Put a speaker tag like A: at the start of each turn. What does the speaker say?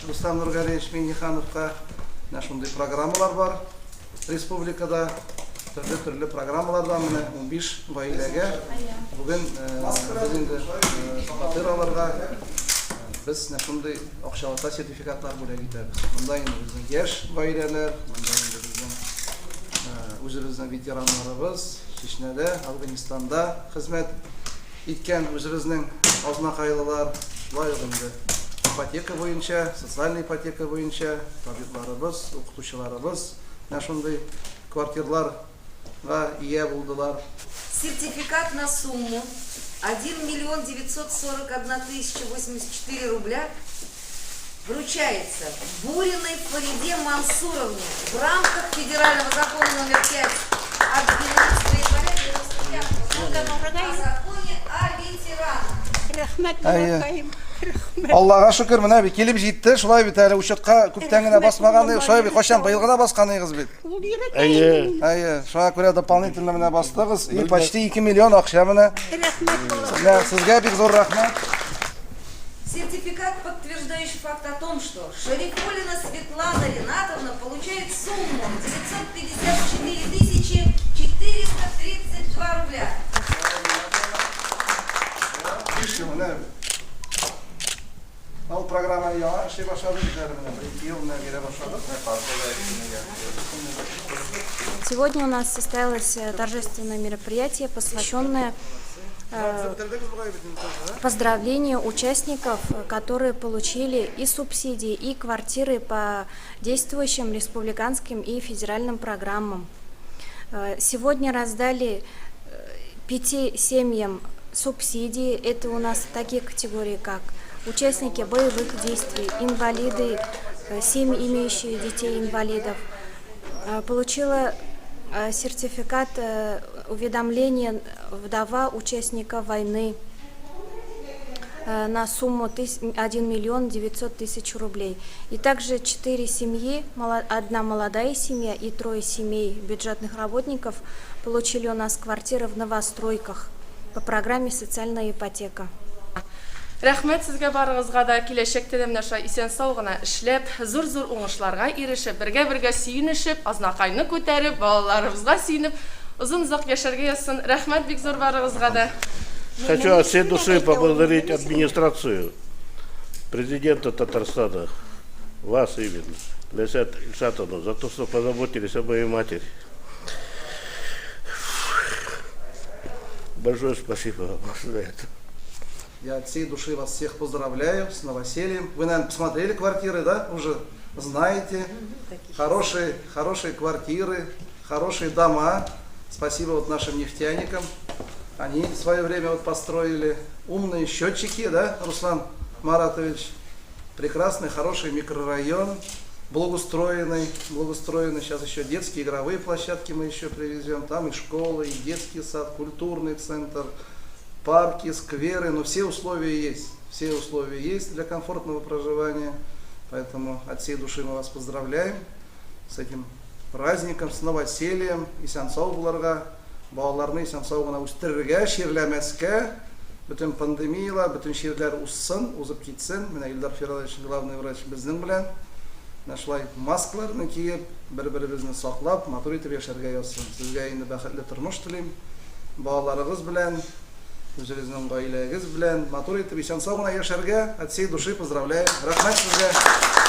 A: Рөстәм Нургалиевич Миңнехановка. Менә шундый программалар бар республикада. Төрле-төрле программалардан менә 15 гаиләгә бүген без инде фатир алырга без менә шундый акчалата сертификатлар бүләк итәбез. Монда инде безнең яшь гаиләләр, монда инде безнең үзебезнең ветераннарыбыз, Чечнәдә, Афганистанда хезмәт иткән үзебезнең азнакайлылар, шулай ук инде ипотека буенча, социальный ипотека буенча табибларыбыз, укытучыларыбыз менә шундый квартирларга ия булдылар.
B: Сертификат на сумму 1 миллион 941 тысяча 84 рубля вручается Буриной Фариде Мансуровне в рамках федерального закона номер 5 от 12 января 1995 года о законе о ветеранах.
C: Рәхмәт,
A: Әйе.
C: балакаем. Рәхмәт.
A: Аллага шөкер, менә бит килеп җитте. Шулай бит әле учетка күптән генә басмаган, шулай бит кайчан быел гына баскан идегез бит.
C: Ул йөрәк.
D: Әйе.
A: Әйе, шуңа күрә дополнительно менә бастыгыз. И почти 2 миллион акча менә.
C: Рәхмәт, балакаем.
A: Менә сезгә бик зур рәхмәт.
B: Сертификат, подтверждающий факт о том, что Шарифуллина Светлана Ринатовна получает сумму 954 432 рубля.
A: Биш ел менә Ал программа яңа эшли башлады бит әле менә бер-ике ел менә бирә башладык.
E: Сегодня у нас состоялось торжественное мероприятие, посвященное поздравлению участников, которые получили и субсидии, и квартиры по действующим республиканским и федеральным программам. Сегодня раздали пяти семьям субсидии. Это у нас такие категории, как участники боевых действий, инвалиды, семьи, имеющие детей-инвалидов. Получила сертификат уведомления вдова участника войны на сумму 1 миллион 900 тысяч рублей. И также четыре семьи, одна молодая семья и трое семей бюджетных работников получили у нас квартиры в новостройках по программе «Социальная ипотека».
F: Рәхмәт сезгә барыгызга да, киләчәктә дә менә шулай исән-сау гына эшләп, зур-зур уңышларга ирешеп, бергә-бергә сөенешеп, Азнакайны күтәреп, балаларыбызга сөенеп, озын-озак яшәргә язсын. Рәхмәт бик зур барыгызга да.
D: Хочу от всей души поблагодарить администрацию президента Татарстана, вас именно, Ләйсән Ильшатовну, за то, что позаботились о моей матери. Большое спасибо вам за это.
A: Я от всей души вас всех поздравляю с новосельем. Вы, наверное, посмотрели квартиры, да? Уже знаете. Хорошие, хорошие квартиры, хорошие дома. Спасибо вот нашим нефтяникам. Они в свое время вот построили умные счетчики, да, Руслан Маратович? Прекрасный, хороший микрорайон, благоустроенный, благоустроенный. Сейчас еще детские игровые площадки мы еще привезем. Там и школы, и детский сад, культурный центр, парки, скверы. Но все условия есть. Все условия есть для комфортного проживания. Поэтому от всей души мы вас поздравляем с этим праздником, с новосельем. Исән-сау булырга, балаларны исән-сау гына үстерергә, чирләмәскә, бөтен пандемияләр, бөтен чирләр узсын, узып китсен. Менә Илдар Фиралович, главный врач, безнең белән. Менә шулай маскаларны киеп, бер-беребезне саклап, матур итеп яшәргә язсын. Сезгә инде бәхетле тормыш телим. Балаларыгыз белән, үзегезнең гаиләгез белән матур итеп исән-сау гына яшәргә от всей души поздравляем. Рәхмәт сезгә.